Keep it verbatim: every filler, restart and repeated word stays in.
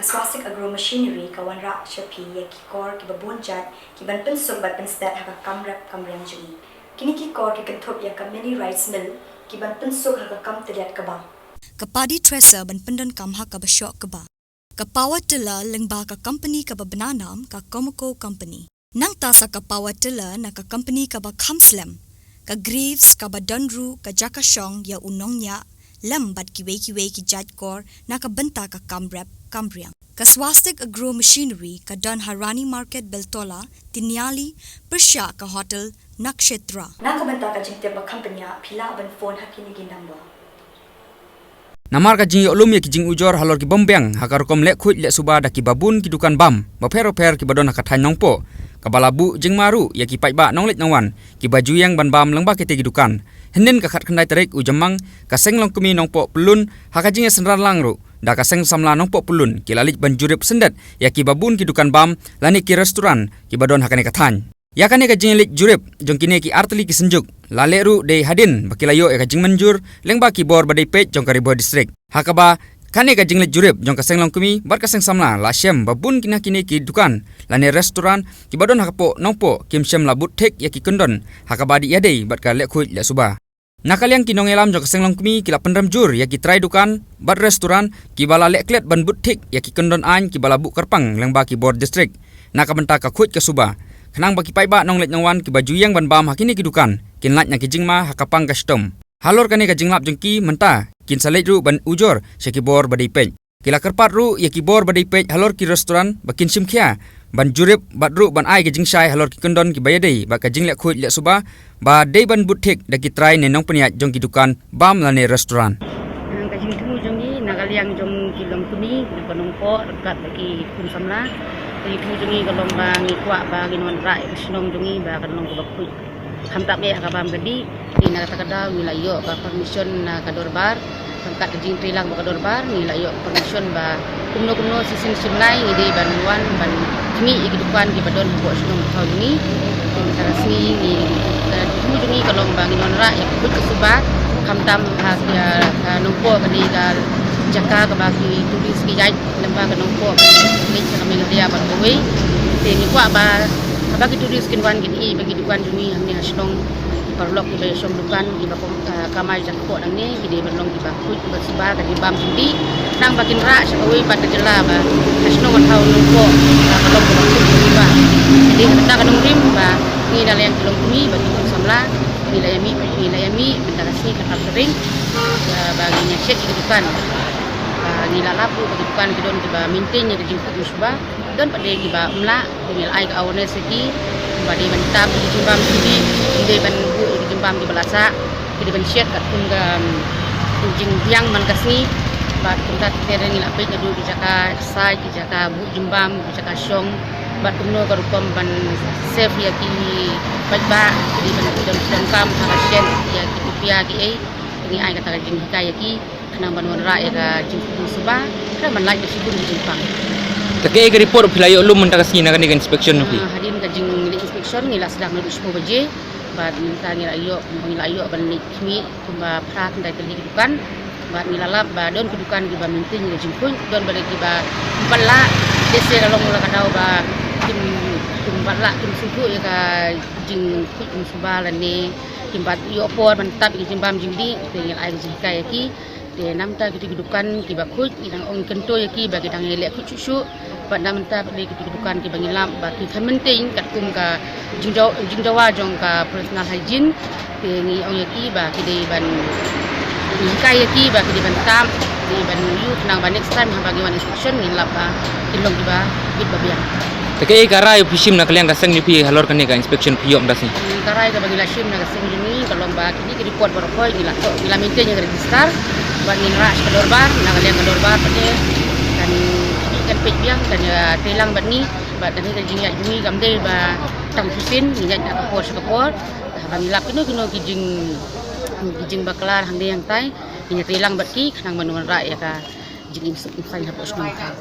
Ka Swastik Agro Machinery ka wanrah sha phi ïa ki kor kiba bun jait ki ban pynsuk bad pynstet ha ka kam rep kam riang jong ngi. Kine ki kor ki kynthup ïa ka mini rice mill ki ban pynsuk ha ka kam tylliat ka bam. Ka paddy thresher ban pyndonkam ha kaba shoh kaba. Ka power tiller lyngba ka company kaba bna nam ka Comaco Company. Nangta sa ka power tiller na ka company kaba kham slem. Ka Graves kaba don ruh ka jaka shong ïa u nongñiah lem bad kiwei kiwei ki jait kor na ka bynta ka kam rep kam riang. Ka Swastik Agro Machinery ka don ha Rani Market Beltola, Tiniali, pyrshah ka hotel Nakshetra. Na ka bynta ka jingtip ba kham bniah phi lah ban phone ha kine ki number. Namar ka jingïohlum ïa ki jingujor halor ki bym biang ha ka rukom leh khuid leh suba da kiba bun ki dukan bam bapher bapher kiba don ha ka thaiñ Nongpoh, kaba la buh jingma ruh ïa ki paidbah nongleit nongwan kiba ju ïeng ban bam lyngba kitei ki dukan. Hynnin ka khatkhyndai tarik u Jymmang, ka Seng Longkmie Nongpoh Pyllun ha ka jingïasynran lang ruh da ka Seng Samla Nongpoh Pyllun ki la leit ban jurip syndet ïa kiba bun ki dukan bam lane ki restaurant kiba don ha kane ka thaiñ. Ïa kane ka jingleit jurip jong kine ki artylli ki synjuk la leh ruh dei hadien ba ki la ïoh ïa ka jingmynjur lyngba ki bor ba dei peit jong ka Ri Bhoi District. Ha kaba kane ka jingleit jurip jong ka Seng Longkmie bad ka Seng Samla la shem ba bun ki na kine ki dukan lane restaurant kiba don ha ka poh Nongpoh kim shem la bud thik ïa ki kyndon ha kaba dei ïadei bad ka leh khuid leh suba. Na ka liang ki nongïalam jong ka Seng Longkmie ki la pynrem jur ïa ki trai dukan bad restaurant kiba la leh klet ban bud thik ïa ki kyndon aiñ kiba la buh kyrpang lyngba ki bor district na ka bynta ka khuid ka suba, khnang ba ki paidbah nongleit nongwan kiba ju ïeng ban bam ha kine ki dukan kin lait na ki jingma ha ka pang ka shitom. Halor kane ka jinglap jong ki mynta kin sa leit ruh ban ujor sha ki bor ba dei peit. Ki la kyrpad ruh ïa ki bor ba dei peit halor ki restaurant ba kin shim khia ban jurip bad ruh ban ai ka jingshai halor ki kyndon kiba ïadei bad ka jingleh khuid leh suba ba dei ban bud thik da ki trai ne nongpynïaid jong ki dukan bam lane restaurant. Ka jingthmu jong ngi na ka liang jong ki Longkmie, jong ka Nongpoh ryngkat bad ki khun samla, ka jingthmu jong ngi ka long ba ngi kwah ba ngin wanrah ïa ka shnong jong ngi ba kan long kaba khuid. Khamtam eh ha ka bam ka dih. Te na kata ka daw ngi la ïoh ka permission na ka dorbar. Ryngkat ka jingtreilang bad ka dorbar ngi la ïoh ka permission ba kumno kumno shisien shisien lai ngi dei ban wan ban jngoh ïa ki dukan kiba don hapoh shnong thaw jong ngi. Te mynta ka sngi ngi, ka jingthmu jong ngi ka long ba ngin wanrah ïa ka khuid ka suba. Khamtam ha ka, ka Nongpoh ka dei ka jaka kaba ki tourist ki ïaid lyngba ka Nongpoh, leit sha ka Meghalaya bad kawei. Te ngi kwah ba haba ki tourist kin wan kin ïohi ba ki dukan jong ngi hangne ha shnong, paralok kiba ïashong dukan kiba kum, ah, kamai jaka kpoh nangne ki dei ban long kiba khuid kiba suba ka jingbam jingdih, khnang ba kin rah sha kawei pat ka jylla ba ka shnong ka thaw Nongpoh, ah, ka long kaba khuid kaba suba. Te kata ka nongrim ba ngi na liang ki Longkmie bad ki khun samla ngi la ïa mih, ngi la ïa mih mynta ka sngi khatar tarik, ah, ba ngin ïa shet ïa ki dukan. Ba ngi la lap ruh ba ki dukan ki don kiba maintain ïa ka jingkhuid jingsuba. Don pat de kiba ym lah, te ngi la ai ka awareness ïa ki ba dei ban tap ïa ki jingbam jingdih, dei ban buh ïa ki jingbam kiba la sah, ki dei ban shet katkum ka, um, jingbiang man ka sngi. Bad kumta te ngi la peit naduh ki jaka exercise, ki jaka buh jingbam, ki jaka shong, bad kumno ka rukom ban save ïa ki paidbah, ki dei ban don, donkam ha ka shet ïa ki tupia ki ei. Te ngi ai kata ka jinghikai ïa ki khnang ban wanrah ïa ka jingkhuid jingsuba, khnang ban lait da shibun ki jingpang. Te kaei ka report phi la ïoh lum mynta ka sngi na kane ka inspection phi? Ah, hadien ka jingleit inspection ngi la sdang naduh shiphew baje. Bad mynta ngi la ïoh, ngi la ïoh ban leit khmih kumba phra khyndai tylli ki dukan. Bad ngi la lap ba don ki dukan kiba maintain ïa ka jingkhuid, don bad kiba ym pat lah, lehse ka long la ka daw ba kim, kim pat lah, kim sngewthuh ïa ka jingkhuid jingsuba lane kim pat ïoh por ban tap ïa ka jingbam jingdih, te ngi la ai ka jinghikai ïa ki. Te namar kito ki dukan kiba khuid, ngi dang ong kyntu ïa ki ba ki dang ïaleh khuid shuh shuh. Bad namar kito ki dukan kiba ngi lap ba ki khlem maintain katkum ka jingdaw-, jingdawa jong ka personal hygiene. Te ngi ong ïa ki ba ki dei ban, ngi hikai ïa ki ba ki dei ban tap, ki dei ban ïoh, khnang ba next time haba ngi wan inspection ngi lap ba kin long kiba bit ba biang. Te kaei ka rai phi shim na ka liang ka seng jong phi halor kane ka inspection phi ïoh mynta ka sngi? Hmm, ka rai kaba ngi la shim na ka seng jong ngi ka long ba kine ki report baroh ngi la, ngi la maintain ïa ka register. Bad ngin rah sha ka dorbar, na ka liang ka dorbar pat de kan, kan peit biang, kan ïatreilang bad ngi. Bad kane ka jingïaid jong ngi kam dei ba tang shisien, ngi ïaid na ka por sha ka por. Haba ngi lap kino kino ki jing, ki jingbakla hangne hangtai, ngin ïatreilang bad ki khnang ban wanrah ïa ka jingim suk im saiñ hapoh shnong ka.